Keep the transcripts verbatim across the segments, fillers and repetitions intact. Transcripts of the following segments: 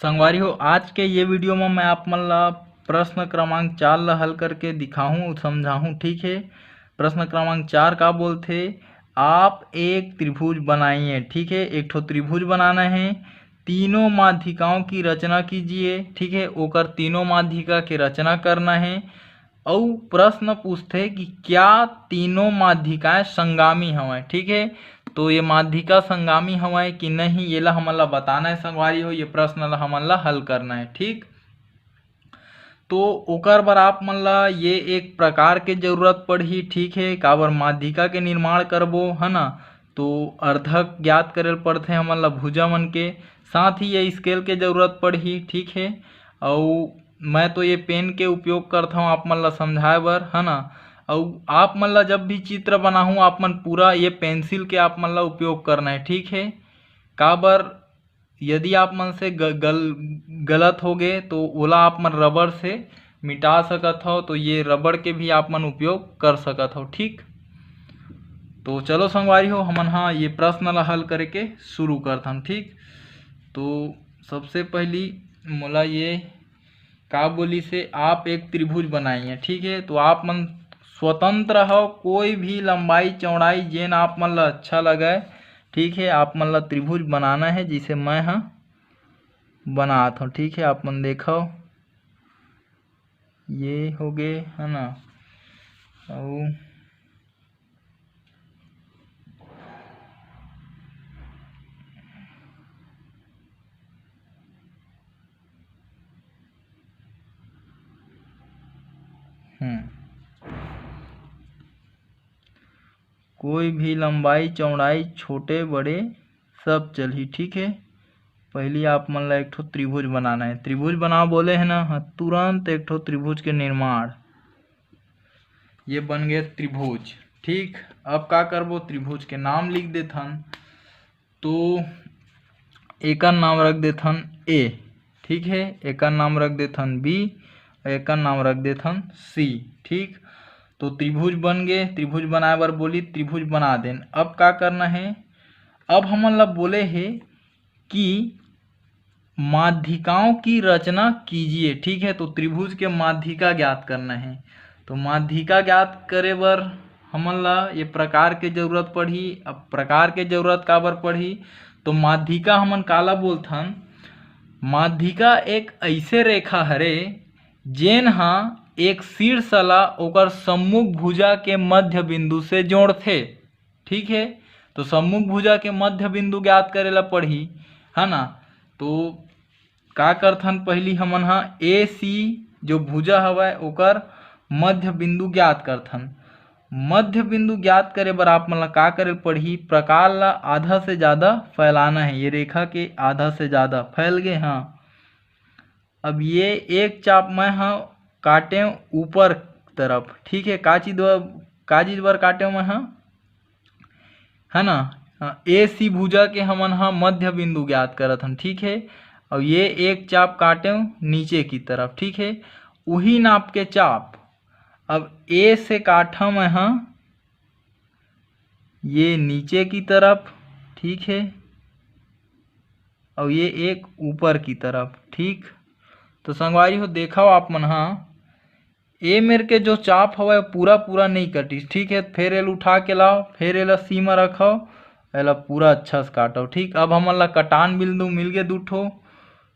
संगवारी हो, आज के ये वीडियो में मैं आप मन ला प्रश्न क्रमांक चार ला हल करके दिखाहूँ, समझाहूँ। ठीक है, प्रश्न क्रमांक चार का बोलथे, आप एक त्रिभुज बनाइए। ठीक है, एक ठो त्रिभुज बनाना है, तीनों माध्यिकाओं की रचना कीजिए। ठीक है, ओकर तीनों माध्यिका के रचना करना है। अउ प्रश्न पूछथे कि क्या तीनों माध्यिकाएं संगामी हवय। ठीक है, तो ये माध्यिका संगामी हवय कि नहीं, ये ला हमन ला बताना है संगवारी हो, ये प्रश्न ला हमन ला हल करना है। ठीक, तो ओकर बर आप मन ला ये एक प्रकार के जरूरत पड़ही। ठीक है, काबर माध्यिका के निर्माण करबो, है ना, तो अर्धक ज्ञात करे ल पड़थे हमन ला भुजा मन के। साथ ही ये स्केल के जरूरत पड़ही। ठीक है, अउ मैं तो ये पेन के उपयोग करथौं आप मन ला समझाए बर, है ना। अउ आप मन ला जब भी चित्र बनाहूँ, आप मन पूरा ये पेंसिल के आप मन ला उपयोग करना है। ठीक है, काबर यदि आप मन से ग-, गल-, गलत हो गए तो ओला आप मन रबड़ से मिटा सकत हो, तो ये रबड़ के भी आप मन उपयोग कर सकत हो। ठीक, तो चलो संगवारी हो, हमन हा ये प्रश्न ला हल करे के शुरू करथन। ठीक, तो सबसे पहली मोला ये का बोलिस हे, आप एक त्रिभुज बनाइए। ठीक है, तो आप मन स्वतंत्र हो, कोई भी लंबाई चौड़ाई जेन आप मन ला अच्छा लगे। ठीक है, आप मन ला त्रिभुज बनाना है, जैसे मैं हा बनात हूँ। ठीक है, आप मन देखो, ये हो गए, है ना, अउ हम्म, कोई भी लंबाई चौड़ाई छोटे बड़े सब चलही। ठीक है, पहली आप मन ला एक ठो त्रिभुज बनाना है। त्रिभुज बनाओ बोले है ना, हाँ, तुरंत एक ठो त्रिभुज के निर्माण, ये बन गए त्रिभुज। ठीक, अब का करबो, त्रिभुज के नाम लिख देथन। तो एकर नाम रख देथन ए। ठीक है, एकर नाम रख देथन बी, एकर नाम रख देथन सी। ठीक, तो त्रिभुज बन गए। त्रिभुज बनाए बर बोली, त्रिभुज बना देन। अब का करना है, अब हमन ला बोले हे कि माध्यिकाओं की रचना कीजिए। ठीक है, तो त्रिभुज के माध्यिका ज्ञात करना है। तो माध्यिका ज्ञात करे बर हमन ला ये प्रकार के जरूरत पड़ही। अब प्रकार के जरूरत काबर पड़ही, तो माध्यिका हमन काला बोलथन? माध्यिका एक ऐसे रेखा हरे, जेन हा एक शीर्ष ला ओकर सम्मुख भुजा के मध्य बिंदु से जोड़थे। ठीक है, तो सम्मुख भुजा के मध्य बिंदु ज्ञात करे ला पड़ही, है ना। तो का करथन, पहली हमन हा ए सी जो भुजा हवय ओकर मध्य बिंदु ज्ञात करथन। मध्य बिंदु ज्ञात करे बर आप मन ला का करे पड़ही? प्रकार ला आधा से ज्यादा फैलाना है। ये रेखा के आधा से ज्यादा फैल गए, हाँ। अब ये एक चाप मैं हा काटें ऊपर तरफ, ठीक है, का चीज बर, का चीज बर काटें मैं हा, है ना। ए सी भुजा के हमन हा मध्य बिंदु ज्ञात करत हन, ठीक है। और ये एक चाप काटें नीचे की तरफ, ठीक है, उही नाप के चाप। अब ए से काटा मैं हा ये नीचे की तरफ, ठीक है, और ये एक ऊपर की तरफ, ठीक। तो संगवारी हो, देखो आप मन हा, ए मेर के जो चाप हवय पूरा पूरा नहीं कटिस, ठीक है। फिर एला उठा के लाओ, फिर एला सीमा रखो, एला पूरा अच्छा से काटो, ठीक। अब हमन ला कटान बिंदु मिल गए दू ठो,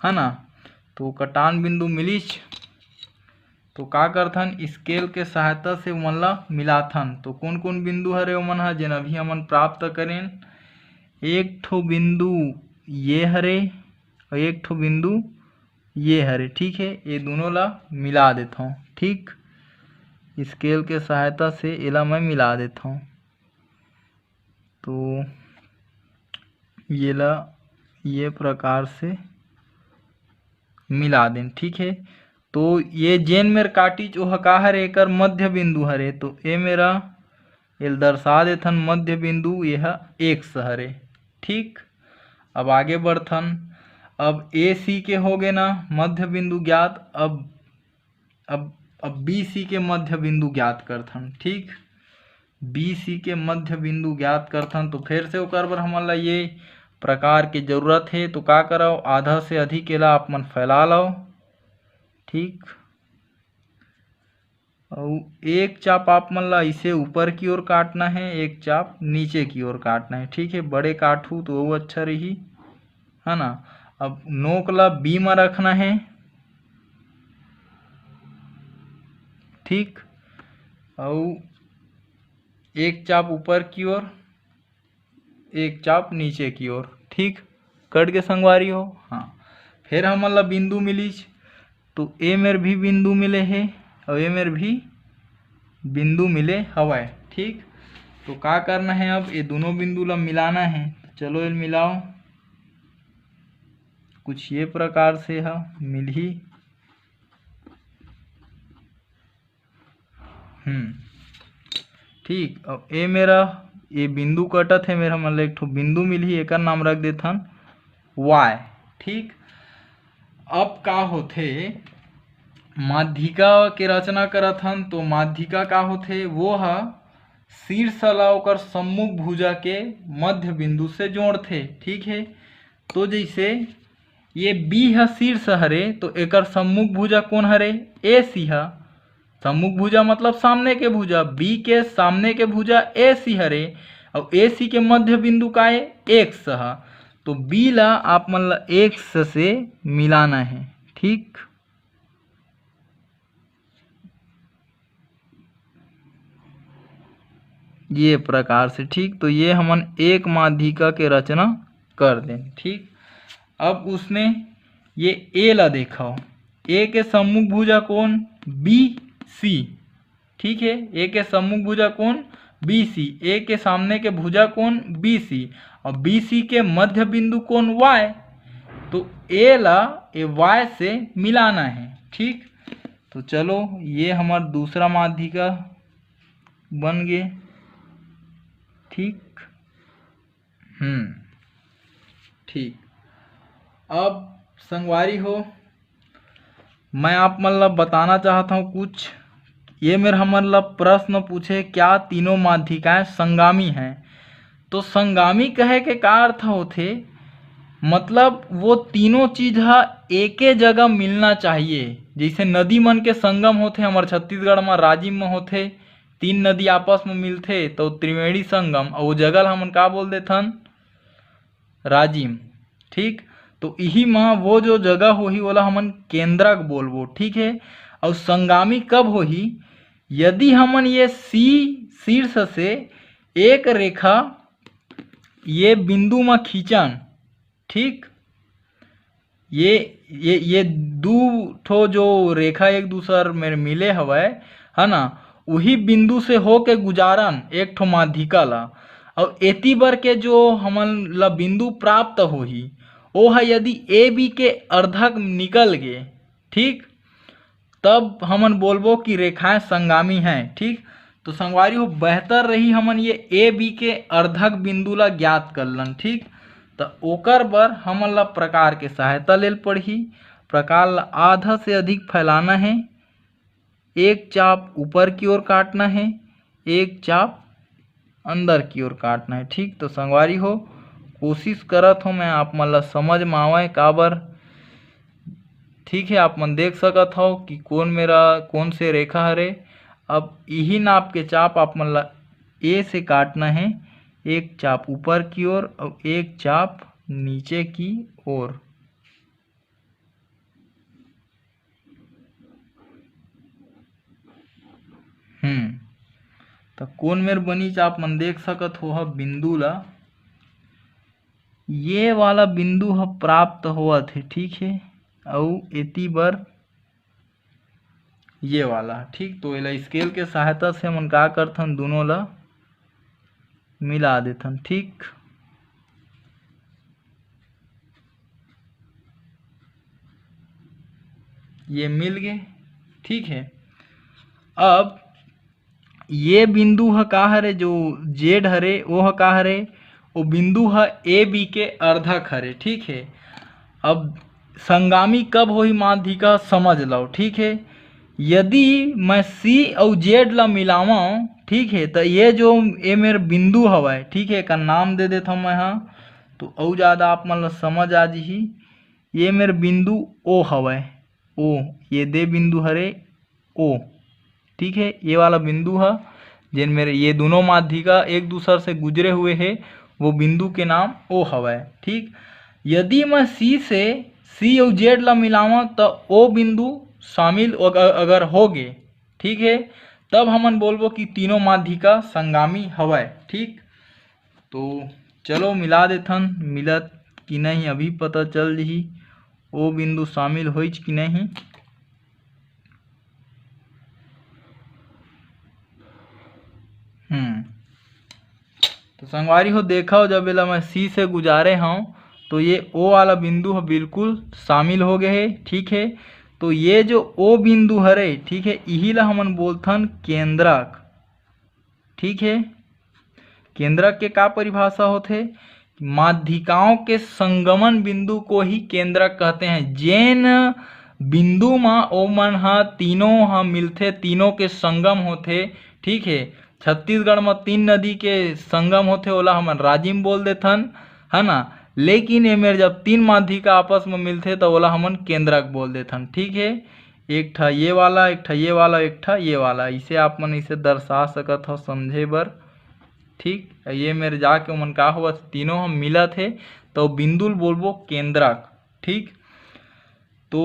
है ना। तो कटान बिंदु मिलिस, तो का करथन, स्केल के सहायता से ओमन ला मिलाथन। तो कोन कोन बिंदु हरे ओमन ह, जेन अभी हमन प्राप्त करेन, एक ठो बिंदु ये हरे और एक ठो बिंदु ये हरे, ठीक है। ये दोनों ला मिला देथों, ठीक, स्केल के सहायता से एला मैं मिला देथों। तो ये ला ये प्रकार से मिला देन, ठीक है। तो ये जेन मेर काटिच ओह का हरे, एकर मध्य बिंदु हरे, तो ए मेरा एल दर्शा देथन मध्य बिंदु, यह एक्स हरे, ठीक। अब आगे बढ़थन, अब ए सी के हो गए ना मध्य बिंदु ज्ञात, अब अब अब बी सी के मध्य बिंदु ज्ञात करथन, ठीक। बी सी के मध्य बिंदु ज्ञात करथन, तो फिर से ओकर बर हमन ला ये प्रकार के जरूरत हे, तो का करव, आधा से अधिक एला आप मन फैला लव। ठीक, अउ एक चाप आप मन ला इसे ऊपर की ओर काटना है, एक चाप नीचे की ओर काटना है। ठीक है, बड़े काटहू तो वो अच्छा रही, है ना। अब नोक ला बी में रखना है। ठीक, अउ एक चाप ऊपर की ओर, एक चाप नीचे की ओर। ठीक, कट के संगवारी हो। हाँ, फिर हमन ला बिंदु मिलिस, तो ए मेर भी बिंदु मिले हे अउ ए मेर भी बिंदु मिले हवय। ठीक, तो का करना है, अब ये दोनों बिंदु ला मिलाना है। चलो, ये मिलाओ, कुछ ये प्रकार से ह मिलही। हम्म, ठीक। अब ए मेरा ये बिंदु कटत है, मेरा मतलब एक ठो बिंदु मिलही, एकर नाम रख देथन वाई। ठीक, अब का होथे, माध्यिका के रचना करत हन, तो माध्यिका का होथे, वो ह शीर्ष ला ओकर सम्मुख भुजा के मध्य बिंदु से जोड़थे। ठीक है, तो जैसे ये बी ह शीर्ष हरे, तो एकर सम्मुख भुजा कोन हरे? ए सी ह। सम्मुख भुजा मतलब सामने के भुजा, बी के सामने के भुजा ए सी हरे, अउ ए सी के मध्य बिंदु का ए? एक्स ह। तो बी ला आप मन ला एक्स से मिलाना है। ठीक, ये प्रकार से। ठीक, तो ये हमन एक माध्यिका के रचना कर देन। ठीक, अब उसने ये ए ला देखो, ए के सम्मुख भुजा कोन? B C. ठीक है, ए के सम्मुख भुजा कोन? B C. ए के सामने के भुजा कोन? B C. और बी सी के मध्य बिंदु कोन? वाई। तो ए ला ए वाई से मिलाना है। ठीक, तो चलो, ये हमार दूसरा माध्यिका बन गे। ठीक, हम्म, ठीक। अब संगवारी हो, मैं आप मन ला बताना चाहत हूँ कुछ। ये मेर हमन ला प्रश्न पूछे, क्या तीनों माध्यिकाएं संगामी हैं? तो संगामी कहे के का अर्थ होथे? मतलब वो तीनों चीज ह एके जगह मिलना चाहिए। जैसे नदी मन के संगम होथे, हमर छत्तीसगढ़ म राजिम म होथे, तीन नदी आपस म मिलथे, तो त्रिवेणी संगम, अउ वो जगह ला हमन का बोल देथन? राजिम। ठीक, तो इही म वो जो जगह होही, ओला हमन केंद्रक बोलबो। ठीक है, अउ संगामी कब होही? यदि हमन ये सी शीर्ष से एक रेखा ये बिंदु म खींचन, ठीक, ये, ये, ये दू ठो जो रेखा एक दूसर मेर मिले हवय, है ना, उही बिंदु से होके गुजारन एक ठो माध्यिका ला, अउ एती बर के जो हमन ला बिंदु प्राप्त होही, ओ ह यदि ए बी के अर्धक निकल गे, ठीक, तब हमन बोलबो कि रेखाएं संगामी हैं। ठीक, तो संगवारी हो, बेहतर रही हमन ये ए बी के अर्धक बिंदु ला ज्ञात कर लन। ठीक, तो ओकर बर हमन ला प्रकार के सहायता लेल पड़ही। प्रकार ला आधा से अधिक फैलाना है, एक चाप ऊपर की ओर काटना है, एक चाप अंदर की ओर काटना है। ठीक, तो संगवारी हो, कोशिश करत हो मैं आप मन ला समझ में आवय काबर। ठीक है, आप मन देख सकत हो कि कौन मेरा, कौन से रेखा हरे। अब यही नाप के चाप आप मन ला ए से काटना है, एक चाप ऊपर की ओर और एक चाप नीचे की ओर। हम्म, त कोन मेर बनीच आप मन देख सकत हो ह बिंदु ला, ये वाला बिंदु ह प्राप्त होवत हे, ठीक हे। अउ एती बर ये वाला, ठीक। तो एला स्केल के सहायता से हमन का करथन, दोनों ला मिला देथन, ठीक। ये मिल गए, ठीक है। अब ये बिंदु ह का हरे, जो जेड हरे, वो ह का हरे, वो बिंदु ह ए बी के अर्धक हरे, ठीक है। अब संगामी कब होही माध्यिका, समझ लो, ठीक है। यदि मैं सी अउ जेड ला मिलावं, ठीक है, तो ये जो ए मेर बिंदु हवय, ठीक है, एकर नाम दे देथव मैं ह, तो अउ ज़्यादा आप मन ल समझ आ जही। ये मेर बिंदु ओ हवय, ओ, ये दे बिंदु हरे ओ, ठीक है। ये वाला बिंदु ह, जेन मेर ये दोनों माध्यिका एक दूसर से गुजरे हुए हे, वो बिंदु के नाम ओ हवय, ठीक। यदि मैं सी से, सी अउ जेड ला मिलावं, त ओ बिंदु शामिल अग-, अगर हो गे, ठीक है, तब हमन बोलबो कि तीनों माध्यिका संगामी हवय, ठीक। तो चलो मिला देथन, मिलत कि नहीं अभी पता चल जही, ओ बिंदु शामिल होइच कि नहीं। हम्म, तो संगवारी हो, देखव, जब एला मैं सी से गुजारे हव, तो ये ओ वाला बिंदु ह बिल्कुल शामिल हो गए हे, ठीक है। तो ये जो ओ बिंदु हरे, ठीक है, इही ला हमन बोलथन केंद्रक, ठीक है। केंद्रक के का परिभाषा होथे? माध्यिकाओं के संगमन बिंदु को ही केंद्रक कहते हैं। जेन बिंदु म ओमन ह तीनों ह मिलथे, तीनों के संगम होथे, ठीक है। छत्तीसगढ़ म तीन नदी के संगम होथे, ओला हमन राजिम बोल देथन, है ना। लेकिन एमेर जब तीन माध्यिका आपस म मिलथे, त ओला हमन केंद्रक बोल देथन, ठीक है। एक ठा ये वाला, एक ठा ये वाला, एक ठा ये वाला, इसे आप मन इसे दर्शा सकत हो समझे बर, ठीक। ये मेर जाके ओमन का होवत, तीनों हम मिलत हे, तो बिंदु ल बोलबो केंद्रक, ठीक। तो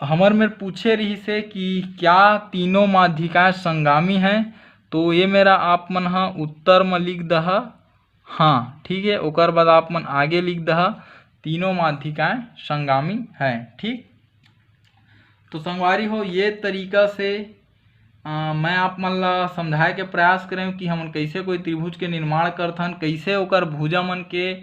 हमर मेर पूछे रहिस हे कि क्या तीनों माध्यिकाएं संगामी हैं, तो ये मेरा आप मन ह उत्तर म लिख दहा, हाँ, ठीक है। ओकर बाद आप मन आगे लिख दहा, तीनों माध्यिकाएं संगामी हैं, ठीक। तो संगवारी हो, ये तरीका से, अ, मैं आप मन ला समझाए के प्रयास करें कि हमन कैसे कोई त्रिभुज के निर्माण करथन, कैसे ओकर भुजा मन के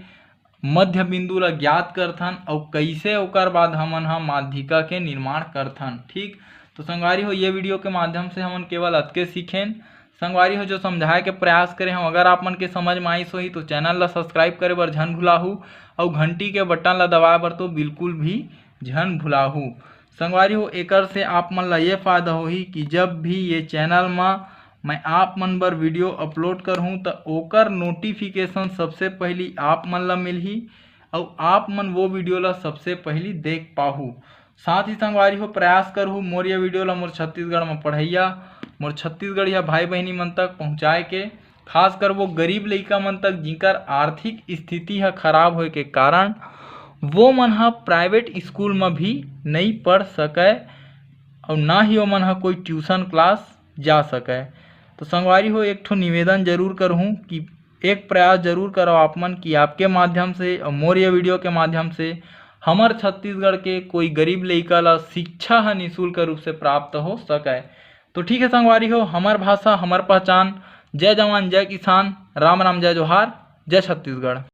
मध्य बिंदु ला ज्ञात करथन, अउ कैसे ओकर बाद हमन ह माध्यिका के निर्माण करथन, ठीक। तो संगवारी हो, ये वीडियो के माध्यम से हमन केवल अतके सीखेन। संगवारी हो, जो समझाए के प्रयास करे हंव, अगर आप मन के समझ में आइस होही, तो चैनल ला सब्सक्राइब करे बर झन भुलाहू, अउ घंटी के बटन ला दबाए बर तो बिल्कुल भी झन भुलाहू। संगवारी हो, एकर से आप मन ला ये फायदा होही कि जब भी ये चैनल म मैं आप मन बर वीडियो अपलोड करहूँ, त ओकर नोटिफिकेशन सबसे पहली आप मन ला मिलही, अउ आप मन वो वीडियो ला सबसे पहली देख पाहू। साथ ही संगवारी हो, प्रयास करहू मोर ये वीडियो ला मोर छत्तीसगढ़ म पढ़इया, मोर छत्तीसगढ़िया भाई बहिनी मन तक पहुँचाए के, खासकर वो गरीब लइका मन तक, जिनकर आर्थिक स्थिति ह खराब होए के कारण वो मन ह प्राइवेट स्कूल म भी नइ पढ़ सकय, अउ ना ही ओमन ह कोई ट्यूशन क्लास जा सकय। तो संगवारी हो, एक ठो निवेदन जरूर करहूँ कि एक प्रयास जरूर करो आप मन कि आपके माध्यम से और मोर ये वीडियो के माध्यम से हमर छत्तीसगढ़ के कोई गरीब लइका ला शिक्षा ह निशुल्क रूप से प्राप्त हो सकय। तो ठीक है संगवारी हो, हमर भाषा, हमर पहचान। जय जवान, जय किसान, राम राम, जय जोहार, जय छत्तीसगढ़।